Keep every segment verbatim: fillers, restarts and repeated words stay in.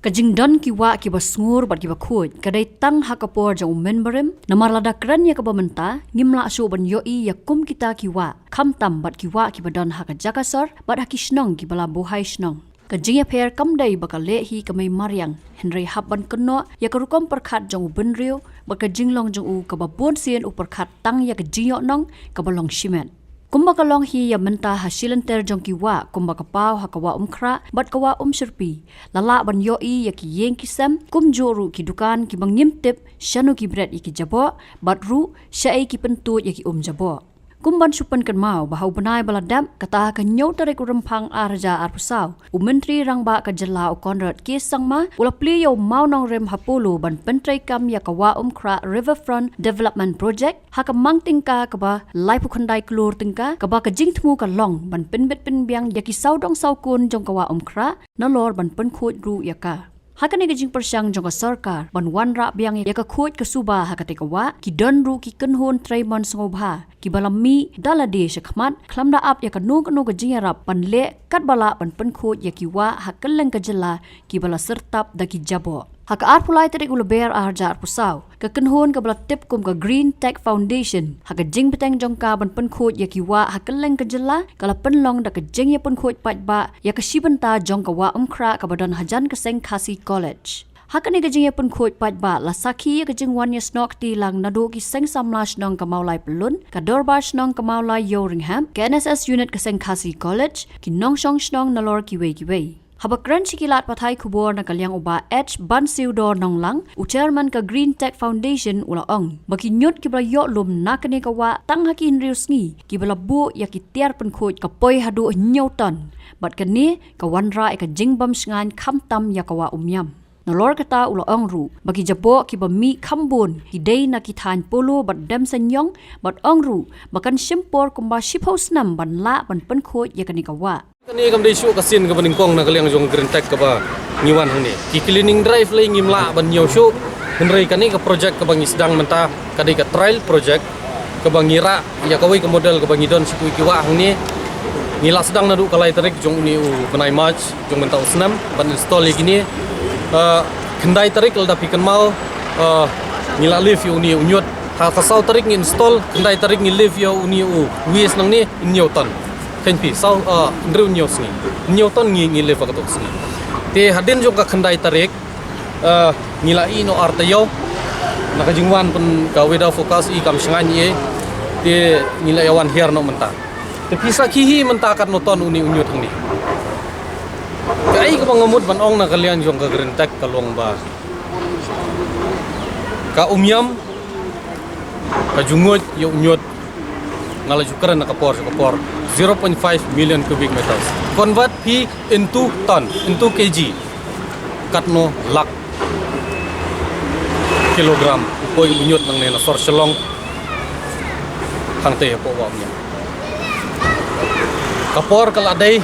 Ka jingdon ki wah kiba sngur bad kiba khuid ka dei tang ha ka por jong u mynbarim, namar lada kren ïa kaba mynta, ngim lah shuh ban ïohi ïa kum kita ki wah, khamtam bad ki wah kiba don ha ka jaka sor bad ha ki shnong kiba la buhai shnong. Ka jingïapher kam dei ba ka leh hi ka mei mariang, hynrei hap ban kynnoh ïa ka rukom pyrkhat jong u bynriew bad ka jinglong jong u kaba bun sien u pyrkhat tang ïa ka jingïohnong kaba long shimet. Kumba ka long hi ïa mynta ha shilynter jong ki wah, kumba ka paw ha ka Wah Umkhrah bad ka Wah Umshyrpi, la lah ban ïohi ïa ki ïing ki sem, kumjuh ruh ki dukan kiba ngim tip shano ki bret ïa ki jaboh, bad ruh shaei ki pyntuid ïa ki um jaboh. Kum ban shu pynkynmaw ba ha u bnai ba la dep, kata ha ka hynñiew tarik u Rymphang ar hajar arphew saw, u Myntri Rangbah ka Jylla u Conrad K Sangma u la plie ïa u mawnongrim ha Polo ban pyntreikam ïa ka Wah Umkhrah Riverfront Development Project ha ka mang tyngka kaba laiphew khyndai klur tyngka, kaba ka jingthmu ka long ban pynbit pynbiang ïa ki sawdong sawkun jong ka Wah Umkhrah, nalor ban pynkhuid ruh ïa ka. Ha kane ka jingpyrshang jong ka sorkar ban wanrah biang ïa ka khuid ka suba ha katei ka wah, ki don ruh ki kynhun trei mon sngewbha kiba la mih da lade shakhmat, khlem da ap ïa kano kano ka jingïarap ban leh katba lah ban pynkhuid ïa ki wah ha kylleng ka jylla kiba la syrtap da ki jaboh. Ha ka arphew lai tarik u Lber ar hajar arphew saw, ka kynhun kaba la tip kum ka Green Tech Foundation, ha ka jingbteng jong ka ban pynkhuid ïa ki wah ha kylleng ka jylla, ka la pynlong da ka jingïapynkhuid paidbah ïa ka shi bynta jong ka Wah Umkhrah kaba don hajan ka Seng Khasi College. Ha kane ka jingïapynkhuid paidbah la sakhi ïa ka jingwan ïasnoh kti lang naduh ki seng samla shnong ka Mawlai Pyllun, ka Dorbar Shnong ka Mawlai Ïewrynghep, ka N S S unit ka Seng Khasi College, ki nongshong shnong nalor kiwei kiwei. Haba kren sha ki lad pathai khubor na ka liang u Bah H Bansiewdor Nonglang, u Chairman ka Green Tech Foundation, u la ong ba ki ñiut kiba la ïoh lum na kane ka wah tang ha ki hynriew sngi, kiba la buh ïa ki tiar pynkhuid ka poi haduh hynñiew ton, bad kane ka wanrah ïa ka jingbym shngaiñ khamtam ïa ka Wah Umiam. Nalor kata u la ong ruh ba ki jaboh kiba mih kham bun ki dei na ki thaiñ Polo bad Demseiñiong, bad ong ruh ba kan shim por kumba shiphew snem ban lah ban pynkhuid ïa kane ka wah. Kane kam dei shuh ka sien kaba nyngkong na ka liang jong Green Tech kaba ngi wan hangne. Ki cleaning drive lei ngim lah ban ñiew shuh, hynrei kane ka project kaba ngi sdang mynta ka dei ka trial project kaba ngi rah ïa kawei ka model kaba ngi don sha kiwei ki wah hangne. Ngi la sdang naduh ka lai tarik jong une u bnai March jong mynta u snem ban install ïa kine. Ah, khyndai tarik lada phi kynmaw, ah, ngi la lift ïa une u ñiut. Ha ka saw tarik ngi install, khyndai tarik ngi lift ïa une u waste nangne, hynñiew ton. Kheiñ phi, saw, ah, hynriew hynñiew sngi. Hynñiew ton ngi, ngi lift ha kato ka sngi. Te hadien jong ka khyndai tarik, ah, ngi la ïeh noh ar taïew. Na ka jingwan pyn ka weather forecast i kam shngaiñ ei. Te ngi la ïawan hiar noh mynta. Te phi sakhi hi mynta katno ton une u ñiut hangne. Kaei kaba nga mut ban ong na ka liang jong ka Green Tech ka long ba ka Umiam ka ju nguid ïa u ñiut, nga la ju kren na ka por sha ka por, zero point five million cubic meters. Convert phi into ton, into K G. Katno lak kilogram u poi u ñiut nangne na sor Shillong hangtei hapoh Wah Umiam. Ka por ka la dei,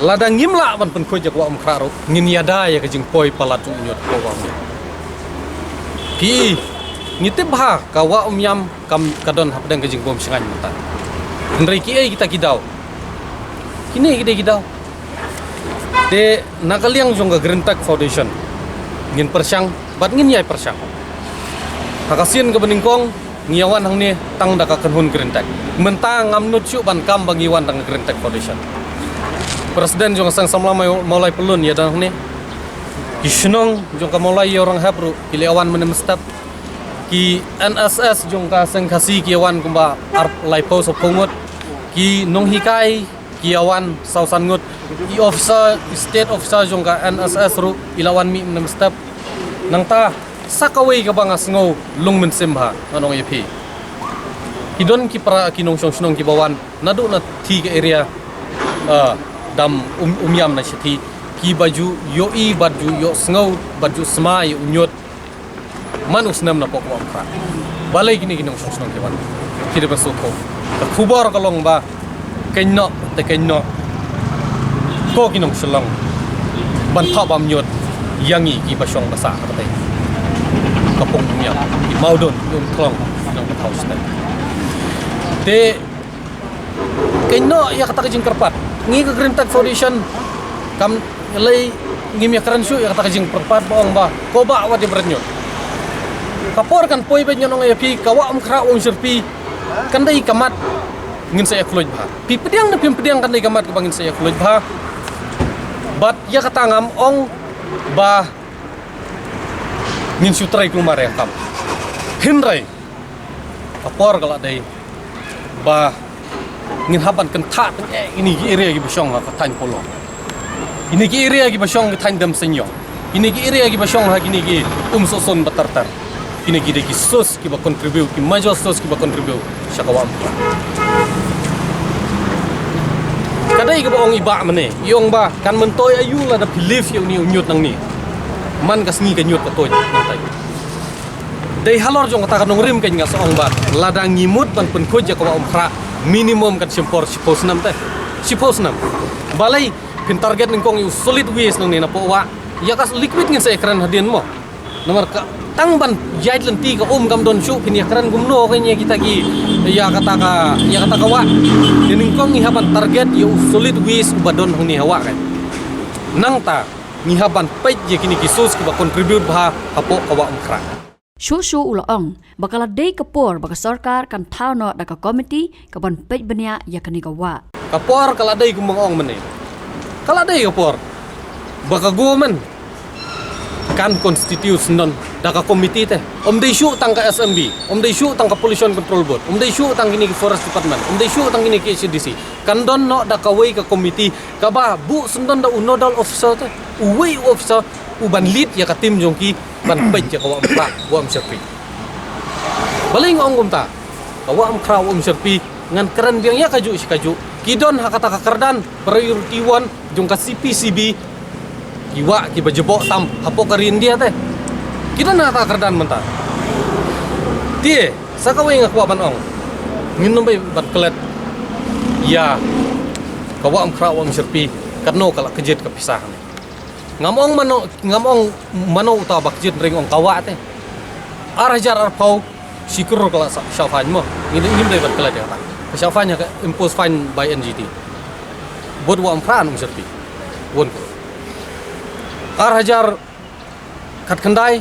lada ngim lah ban pynkhuid ïa ka Wah Umkhrah ruh, ngin ïada ïa ka jingpoi palat jong u ñiut hapoh Wah Umiam. Ki, ngi tip bha ka Wah Umiam kam ka don hapdeng ka jingbym shngaiñ mynta. Hynrei kiei kita ki daw? Kine ki dei ki daw. Te na ka liang jong ka Green Tech Foundation ngin pyrshang bad ngin ïai pyrshang. Ha ka sien kaba nyngkong ngi ïawan hangne tang da ka kynhun Green Tech. Mynta ngam nud shuh ban kam ba ngi wan da ka Green Tech Foundation. President jong ka Seng Samla Maw-, Mawlai Pyllun ïa don hangne. Ki shnong jong ka Mawlai Ïewrynghep ruh ki la ïawan mynne mynstep. Ki N S S jong ka Seng Khasi ki ïawan kumba ar laiphew saphew ngut. Ki nonghikai ki ïawan saw san ngut. I officer, i state officer jong ka N S S ruh i la wan mih mynne mynstep. Nangta sa kawei kaba nga sngew lung mynsiem bha, ngan ong ïa phi. Ki don ki para ki nongshong shnong kiba wan naduh na thi ka area, ah, dam Um-, Umiam na shithi, kiba ju ïohi bad ju ïohsngew bad ju sma ïa u ñiut man u snem na pok wa ka. Balei kine ki nongshong shnong ki wan? Ki dei ban sngewthuh. Ka khubor ka long ba keiñ noh te keiñ noh, ko ki nongshong shnong, ban thok bam ñiut ïa ngi kiba shong ba sah ha katei ka pung Umiam, ki Mawdon, ki Umthlong, ki nongthaw shatei. Te keiñ noh ïa kata ka jingkyrpad. Ngi ka Green Tech Foundation kam, Lei ngim ïa kren shuh ïa kata ka jingpyrkhat ba ong ba ko Bah wat ïa bret ñiut. Ka por kan poi ba ngan ong ïa phi ka Wah Umkhrah Wah Umshyrpi kan dei ka mat ngin sa ïa khluit bha. Phi pdiang ne phim pdiang kan dei ka mat kaba ngin sa ïa khluit bha. Bad ïa kata ngam ong ba ngin shu trei kulmar ïa ka kam. Hynrei ka por ka la dei ba ngin hap ban kynthah teng eh kine ki area kiba shong ha ka thaiñ Polo, kine ki area kiba shong ki thaiñ Demseiniong, kine ki area kiba shong ha kine ki Umsohsun bad Tartar. Kine ki dei ki source kiba contribute, ki major source kiba contribute sha ka Wah Umkhrah. Ka dei kaba ong i Bah mynne, i ong ba kan myntoi aïu lada phi lift ïa une u ñiut nangne. Man ka sngi ka ñiut ka tuid nangtai. Dei halor jong kata ka nongrim ka nga sa ong ba lada ngi mut ban pynkhuid ïa ka Wah Umkhrah, minimum kan shim por shiphew snem te. Shiphew snem. Balei phin target nyngkong ïa u solid waste nangne napoh wah? Ïa ka liquid ngin sa ïa kren hadien mo. Namar ka tang ban ïaid lynti ka um kam don shuh, phin ïa kren kumno ka ïa kita ki, ïa kata ka, ïa kata ka wah. Ïa nyngkong ngi hap ban target ïa u solid waste uba don hangne ha wah ka. Nangta ngi hap ban peit ïa kine ki source kiba contribute bha hapoh ka Wah Umkhrah. Shuh shuh u la ong ba ka la dei ka por ba ka sorkar kan thaw noh da ka komiti ka ban peit bniah ïa kane ka wah. Ka por ka la dei kumba nga ong mynne. Ka la dei ka por ba ka government kan constitute syndon da ka komiti te. Ym dei shuh tang ka S M B, ym dei shuh tang ka Pollution Control Board, ym dei shuh tang kine ki Forest Department, ym dei shuh tang kine ki H A D C. Kan don noh da kawei ka komiti kaba buh syndon da u nodal officer te, uwei u officer u ban lead ïa ka team jong ki ban peit ïa ka Wah Umkhrah Wah Umshyrpi. Balei nga ong kumta? Ka Wah Umkhrah Wah Umshyrpi ngan kren biang ïa kajuh shi kajuh. Ki don ha kata ka kyrdan priority one jong ka C P C B, ki wah kiba jaboh tam hapoh ka ri India te. Ki don ha kata ka kyrdan mynta. Te sa kawei nga kwah ban ong, ngin ym bai ban klet ïa ka Wah Umkhrah Wah Umshyrpi, katno ka la kjit ka pisa hangne. Ngam ong mano, ngam ong mano uta ba kjit, ring ong ka wah te. Ar hajar arphew shi klur ka la sa-, shah fine mo. Ngim dei, ngim dei ban klet ïa kata. Ka shah fine ha ka impose fine by N G T. Bad Wah Umkhrah Wah Umshyrpi, one klur. Ar hajar khatkhyndai,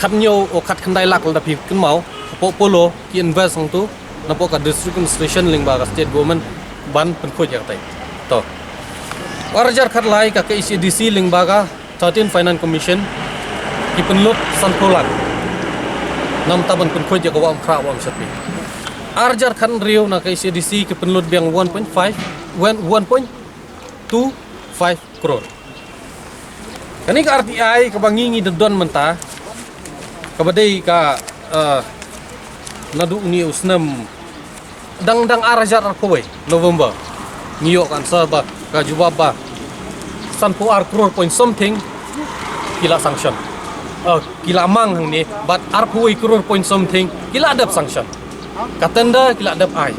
khathynñiew, o khatkhyndai lak lada phi kynmaw, hapoh Polo ki invest hangtu napoh ka District Administration lyngba ka State Government ban pynkhuid ïa katai. To. Ar hajar khatlai ka K H A D C lyngba ka thirteen Finance Commission ki pynlut sanphew lak. Namar ban pynkhuid ïa ka Wah Umkhrah Wah Umshyrpi. Ar hajar khathynriew na K H A D C ki pynlut biang one point five, one, one point two five crore. Kane ka R T I kaba ngi ngi don mynta, kaba dei ka, eh, naduh une u snem, dang, dang ar hajar arphew wei November ngi ïoh ka answer ba, ka jubab ba sanphew ar crore point something ki la sanction. Eh, ki la mang hangne, bad arphew wei crore point something ki la dep sanction. Ka tender ki la dep ai.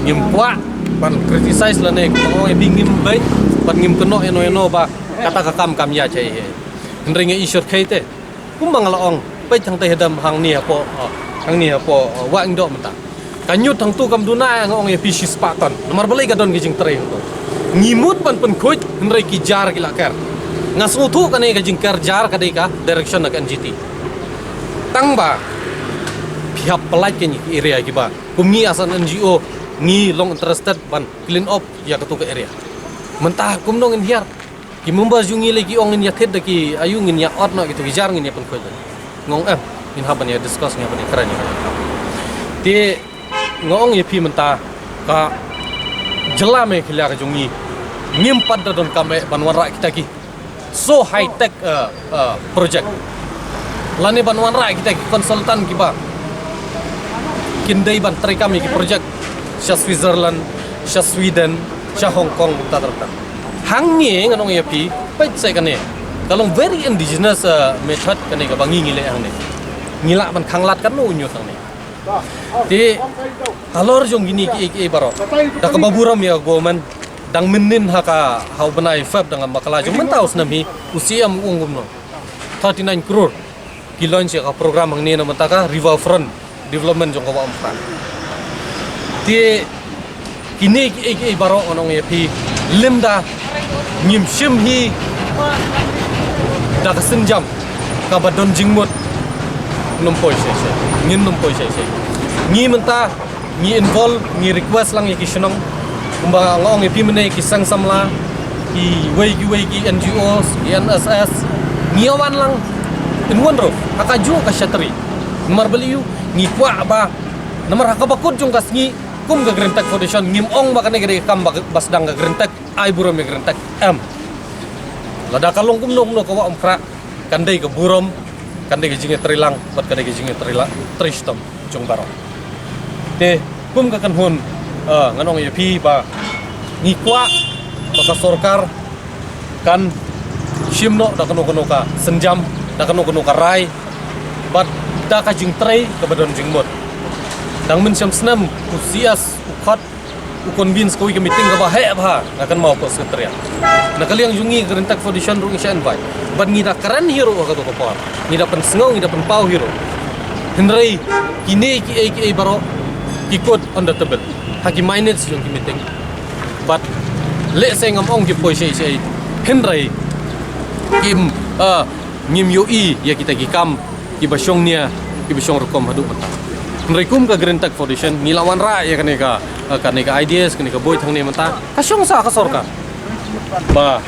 Ngim kwah ban criticize lane kumba ong ïa phi, ngim beit bad ngim kynnoh ïano ïano ba kata ka kam kam ïa cha ïa. Hynrei nga i shyrkhei te, kumba nga la ong, peit hangtai hadam hangne hapoh, ah, hangne hapoh, ah, Wah Ingdoh mynta. Ka ñiut hangtu kam duna, nga ong ïa phi, shispah ton. Namar balei? Ka don ka jingtrei hangtu. Ngi mut ban pynkhuid, hynrei ki jar ki la ker. Nga sngewthuh kane ka jingker jar ka dei ka direction na ka N G T. Tang ba phi hap pynlait kane ki area kiba kum ngi as an N G O ngi long interested ban clean up ïa katu ka area. Mynta kumno ngin hiar? Ki member jong ngi lei ki ong ngin ïa thied da ki, aïu ngin ïa ot noh kitu ki jar, ngin ïa pynkhuid. Nga ong em, ngin hap ban ïa discuss, ngin hap ban ïa kren. Te nga ong ïa phi mynta, ka jylla Meghalaya ka jong ngi ngim pat da donkam eh ban wanrah kita ki so high tech, eh, eh, project. Lane ban wanrah kita ki consultant kiba kin dei ban treikam ïa ki project sha Switzerland, sha Sweden, sha Hong Kong, ta ta ta. Hangne ngan ong ïa phi, peit seh kane. Ka long very indigenous, eh, method kane kaba ngi ngi leh hangne. Ngi lah ban khanglad katno u ñiut hangne. Te halor jong kine kiei kiei baroh, da kaba burom ïa ka government, dang mynnin ha ka, ha u bnai Feb, dang bakla jong mynta u snem hi, u C M u ong kumno, thirty nine crore ki launch ïa ka program hangne na bynta ka river front development jong ka Wah Umkhrah. Te kine kiei kiei baroh ngan ong ïa phi, lymda Ngim shim hi da ka sienjam kaba don jingmut. Ngin ym poi shisha. Ngin ym poi shisha. Ngi mynta ngi involve, ngi request lang ïa ki shnong. Kumba nga ong ïa phi mynne, ki seng samla, kiwei kiwei ki N G Os, ki N S S, ngi wan lang in one roof ha kajuh ka shatri. Namar balei? Ngi kwah ba, namar ha kaba kut jong ka sngi, kum ka Green Tech Foundation, ngim ong ba kane ka dei ka kam ba, ba sdang ka Green Tech, ai burom ïa ka Green Tech, em. Lada ka long kumno kumno ka Wah Umkhrah, kan dei ka burom, kan dei ka jingïatreilang, bad kan dei ka jingïatreilang, trei shitom jong baroh. Te kum ka kynhun, eh, ngan ong ïa phi ba ngi kwah ba ka sorkar kan shim noh da kano kano ka sienjam, da kano kano ka rai, bad da ka jingtrei kaba don jingmut. Dang mynshem snem u C S u khot, u convince kawei ka meeting kaba heh bha, nga kynmaw, hapoh Secretariat. Na ka liang jong ngi, Green Tech Foundation ruh ngi shah invite. Bad ngi da kren hi ruh ha kato ka por. Ngi da pynsngew, ngi da pynpaw hi ruh. Hynrei kine kiei kiei baroh ki kut on the table ha ki minutes jong ki meeting. Bad lehse ngam ong ki poi shaei shaei, hynrei kim, ah, ngim ïohi ïa kita ki kam kiba shong nia, kiba shong rukom haduh mynta. Hynrei kum ka Green Tech Foundation, ngi la wanrah ïa kane ka, eh, kane ka ideas, kane ka buit hangne mynta. Ka shong sha ka sorkar ba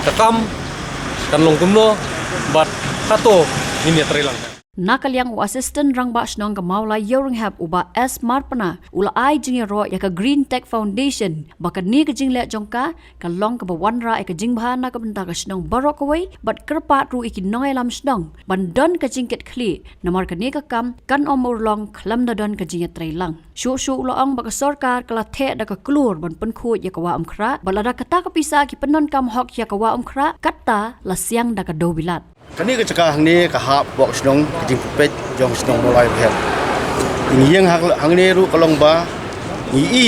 ka kam kan long kumno, bad kato ngin ïatreilang. Na ka liang u Assistant Rangbah Shnong ka Mawlai Ïewrynghep, u Bah S Marpna, u la ai jingïaroh ïa ka Green Tech Foundation ba kane ka jingleh jong ka ka long kaba wanrah ïa ka jingbha na ka bynta ka shnong baroh kawei, bad kyrpad ruh ïa ki nongïalam shnong ban don ka jingkitkhlieh, namar kane ka kam kan ym urlong khlem da don ka jingïatreilang. Shuh shuh u la ong ba ka sorkar ka la theh da ka klur ban pynkhuid ïa ka Wah Umkhrah, bad lada kata ka pisa ki pyndonkam hok ïa ka Wah Umkhrah, kata la siang da ka dewbilat. Kane ka jaka hangne ka hap hapoh shnong, ka jingpynpeit jong shnong Mawlai Ïewrynghep. Ngi ïeng ha-, hangne ruh ka long ba ngi i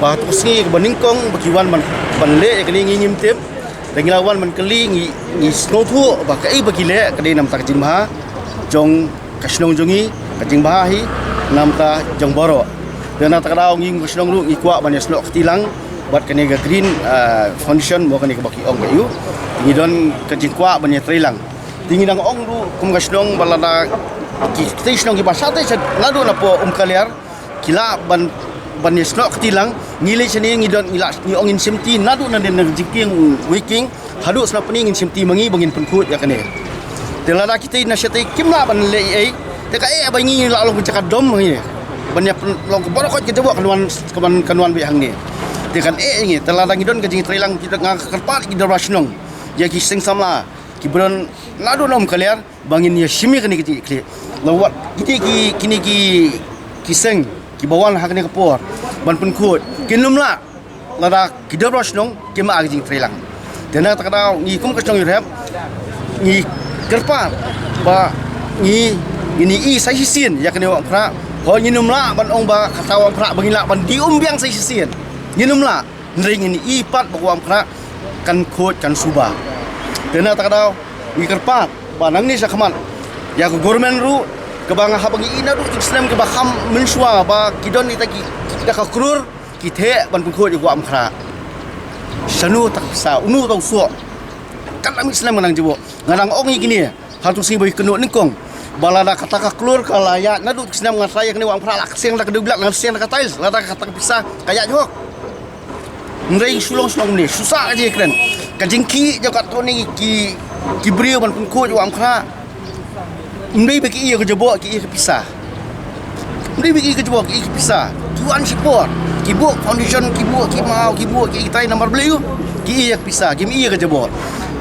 ba hato ka sngi kaba nyngkong ba ki wan ban, ban leh ïa kane, ngi ngim tip. Te ngi la wan ban kylli, ngi, ngi sngewthuh ba kaei ba ki leh ka dei namar ka jingbha jong ka shnong jong ngi, ka jingbha hi namar ka jong baroh. Te na kata ka daw ngi kum ka shnong ruh ngi kwah ban ïasnoh kti lang bad kane ka Green, ah, Foundation, mo kane kaba ki ong ka ïu. Ngi don ka jingkwah ban ïatreilang. Te ngi dang ong ruh kum ka shnong ba lada ki, kita ki shnong kiba shatei sha naduh na poh Umkaliar ki lah ban, ban ïasnoh kti lang. Ngi leit shane ngi don, ngi lah, ngi ong ngin shim ti naduh na dien na jingkieng Weiking haduh Snapngi, ngin shim ti ma ngi ba ngin pynkhuid ïa kane. Te lada kita na shatei kim lah ban leh ei ei, te kaei ba ngi lah long ka jaka dom hangne ban ïa pyn-, long ka baroh khoit ka jaboh kan wan, kan wan, kan wan beit hangne. Te kan eh ngi, te lada ngi don ka jingïatreilang, kita, nga kyrpad ki dorbar shnong, ïa ki seng samla kiba don naduh na Umkaliar ba ngin ïa shim ïa kane ka jingkitkhlieh. La wat kine ki, kine ki, ki seng kiba wan ha kane ka por ban pynkhuid, kin ym lah lada ki dorbar shnong kim ai ka jingtreilang. Te na kata ka daw ngi kum ka shnong Ïewrynghep ngi kyrpad ba ngi, ngin ïohi sa shisien ïa kane Wah Umkhrah. Hooid, ngin ym lah ban ong ba kata Wah Umkhrah ba ngin lah ban die um biang sa shisien. Ngin ym lah. Hynrei ngin ïohi pat ba ka Wah Umkhrah kan khuid, kan suba. Te na kata ka daw ngi kyrpad ba nangne shakhmat ïa ka government ruh, kaba nga, haba ngi ïohi naduh jingsnem kiba kham mynshuwa ba ki don kita ki, ki, kita ka klur ki theh ban pynkhuid ïa ka Wah Umkhrah. Shano kata ka pisa, uno uta u soh? Katba mih snem nga nang jaboh, nga nang ong ïa kine. Hato ka sngi ba ïa kano nyngkong ba lada kata ka klur ka la ïaid naduh ka snem, nga tharai ïa kane Wah Umkhrah la kyrsiew da ka dewbilat, la kyrsiew da ka tiles, lada kata ka pisa ka ïaid hok. Hynrei shu long shu long kumne, shu sah ka jingkren. Ka jingkhih jong katto katne ki, ki briew ban pynkhuid ïa ka Wah Umkhrah. Ym dei ba ki ïoh ka jaboh, ki ïoh ka pisa. Ym dei ba ki ïoh ka jaboh, ki ïoh ka pisa. Ki wan shipor, ki buh foundation, ki buh ki maw, ki buh ki trai, namar balei? Ki ïoh ka pisa, kim ïoh ka jaboh.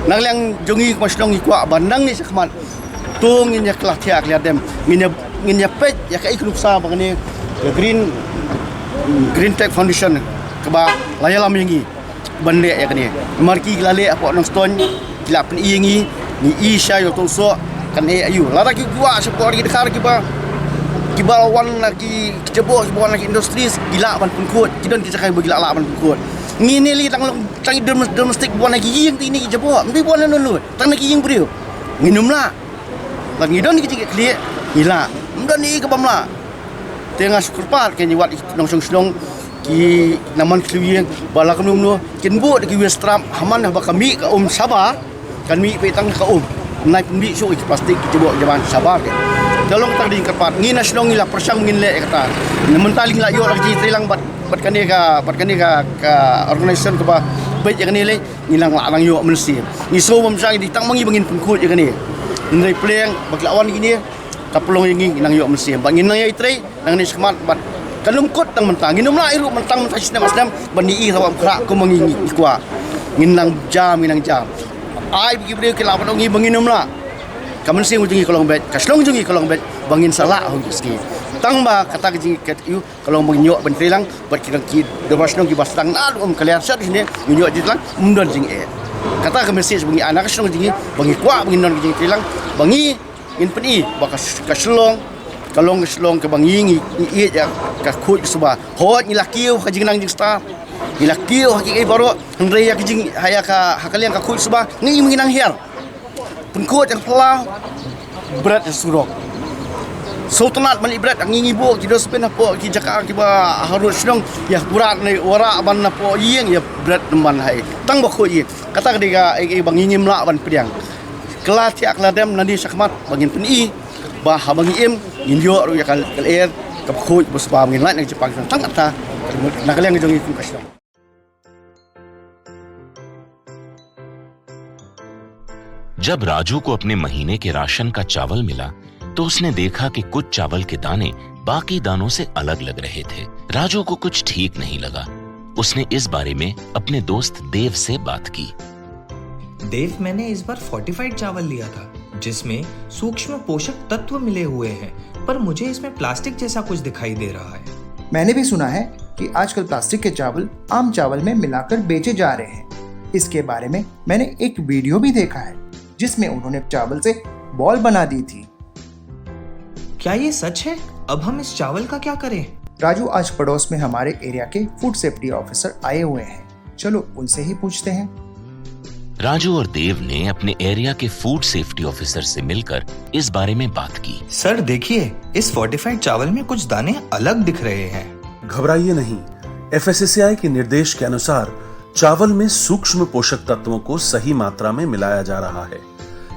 Na ka liang jong ngi kum ka shnong ngi kwah ba nangne shakhmat to ngin ïa kylla thiah kylla dem, ngin ïa, ngin ïa peit ïa kaei ka nuksa ba kane ka Green, Green Tech Foundation kaba la ïalam ïa ngi ban leh ïa kane. Namar ki la leh hapoh Nongstoiñ, ki la pyni ïa ngi, ngi i shai ïa uto u soh kan eh aïu. Lada ki kwah shapoh ri Dkhar kiba, kiba wan na ki, ki jaboh kiba wan na ki industries, ki lah ban pynkhuid, ki don ki jaka ba ki lah, lah ban pynkhuid. Ngi ne lei tang, tang dom-, domestic ba wan na ki ïing te ine ki jaboh, ym dei ba wan na nonlut, tang na ki ïing briew. Ngin ym lah. Lada ngi don ki jingkitkhlieh ngi lah, ym don ei ei kaba ym lah. Te nga shu kyrpad, kane wat nongshong shnong Ki naman kliwieng ba la kumno kumno kin buh da ki waste trap, ha man haba ka mih ka um shabar, kan mih peit tang ka um. Nai pynbit shuh ki plastik ki jubok jaban shabar ke. Ka long kata ka ding kyrpad, ngi na shnong ngi la pyrshang ngin leh kata. Na mynta lei ngi la ïoh la ka jingïatreilang bad, bad kane ka, bad kane ka, ka organisation kaba beit ïa kane lei, ngi nang lah nang ïoh mynsiem. Ngi sngew bym shah ngi dei tang ma ngi ba ngin pynkhuid ïa kane. Hynrei pyrshang ba ki la wan kine, ka pynlong ïa ngi nang ïoh mynsiem. Bad ngin nang ïai trei nangne shakhmat bad kan ym kut tang mynta. Ngin ym lah ïa ruh mynta mynta snem snem ban ïohi ruh ym khrah kum ma ngi ngi kwah. Ngin nang jam, ngin nang jam. Ai ba ki briew ki lah ban ong ngi ba ngin ym lah. Ka mynsiem jong ngi ka long beit, ka shnong jong ngi ka long beit ba ngin sa lah ha u jingïasngi. Tang ba kata ka jingïakynduh ka long ba ngin ïoh ban trei lang bad ki dang ki dorbar shnong kiba sdang naduh um ka lyer sha shane, ngin ïoh jingtrei lang, ym don jingeh. Kata ka message ba ngi ai na ka shnong jong ngi ba ngi kwah ba ngin don ka jingtrei lang, ba ngi ngin pyni ba ka, ka Shillong ka long ka Shillong kaba ngi, ngi, ngi ïeit ïa ka khuid ka suba. Hooid ngi la kiew ha ka jingnang jingstad, ngi la kiew ha kiei baroh, hynrei ïa ka jing, ha ïa ka, ha ka liang ka khuid suba ngi, ngi nang hiar. Pynkhuid ïa ka phyllaw, bret ïa surok. Sngewtynnat ban leit bret, ngi, ngi buh ki dustbin hapoh ki jaka kiba harud shnong, ïa bret ne wanrah ban hapoh ïing, ïa bret ban hai. Tang ba khuid ïing. Kata ka dei ka, eh, eh, ba ngi ngim lah ban pdiang. Ka la thiah ka la dem, nangne shakhmat ba ngin pyni ba haba ngi im ngin ïoh ruh ïa ka, ka lyer kaba khuid ba suba, ngin lait na ka jingpang tang kata. Na ka liang jong ngi kum ka shnong. जब राजू को अपने महीने के राशन का चावल मिला, तो उसने देखा कि कुछ चावल के दाने बाकी दानों से अलग लग रहे थे। राजू को कुछ ठीक नहीं लगा। उसने इस बारे में अपने दोस्त देव से बात की। देव, मैंने इस बार फोर्टिफाइड चावल लिया था, जिसमें सूक्ष्म पोषक तत्व मिले हुए हैं, पर मुझे इसमें प्लास्टिक जैसा कुछ दिखाई दे रहा है। मैंने भी सुना है कि आजकल प्लास्टिक के चावल आम चावल में मिलाकर बेचे जा रहे हैं। इसके बारे में मैंने एक वीडियो भी देखा है, जिसमें उन्होंने चावल से बॉल बना दी थी। क्या ये सच है? अब हम इस चावल का क्या करें? राजू, आज पड़ोस में हमारे एरिया के फूड सेफ्टी ऑफिसर आए हुए हैं, चलो उनसे ही पूछते हैं। राजू और देव ने अपने एरिया के फूड सेफ्टी ऑफिसर से मिलकर इस बारे में बात की। सर, देखिए, इस फोर्टिफाइड चावल में कुछ दाने अलग दिख रहे हैं। घबराइए नहीं, एफएसएसएआई के निर्देश के अनुसार चावल में सूक्ष्म पोषक तत्वों को सही मात्रा में मिलाया जा रहा है।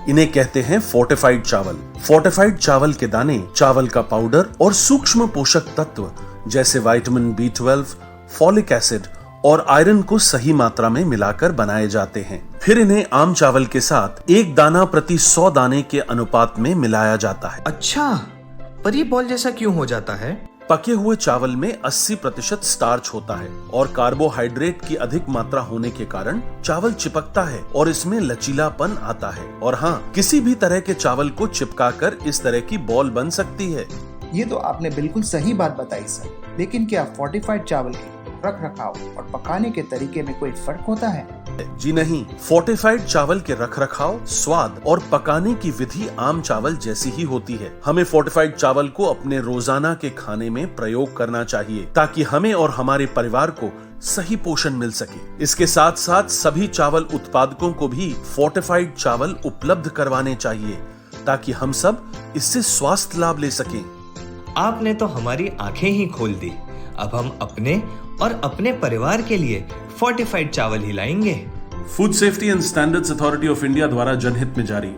इन्हें कहते हैं फोर्टिफाइड चावल। फोर्टिफाइड चावल के दाने चावल का पाउडर और सूक्ष्म पोषक तत्व जैसे vitamin B twelve, folic acid और आयरन को सही मात्रा में मिलाकर बनाए जाते हैं। फिर इन्हें आम चावल के साथ एक दाना प्रति सौ दाने के अनुपात में मिलाया जाता है। अच्छा, पर ये बॉल जैसा क्यों हो जाता है? पके हुए चावल में अस्सी प्रतिशत स्टार्च होता है और कार्बोहाइड्रेट की अधिक मात्रा होने के कारण चावल चिपकता है और इसमें लचीलापन आता है। और हाँ, किसी भी तरह के चावल को चिपकाकर इस तरह की बॉल बन सकती है। ये तो आपने बिल्कुल सही बात बताई सर, लेकिन क्या फोर्टिफाइड चावल के रख रखाव और पकाने के तरीके में कोई फर्क होता है? जी नहीं, फोर्टिफाइड चावल के रखरखाव, स्वाद और पकाने की विधि आम चावल जैसी ही होती है। हमें फोर्टिफाइड चावल को अपने रोजाना के खाने में प्रयोग करना चाहिए, ताकि हमें और हमारे परिवार को सही पोषण मिल सके। इसके साथ साथ सभी चावल उत्पादकों को भी फोर्टिफाइड चावल उपलब्ध करवाने चाहिए, ताकि हम सब इससे स्वास्थ्य लाभ ले सकें। आपने तो हमारी आंखें ही खोल दी। अब हम अपने और अपने परिवार के लिए फोर्टिफाइड चावल ही लाएंगे। Food Safety and Standards Authority of India द्वारा जनहित में जारी।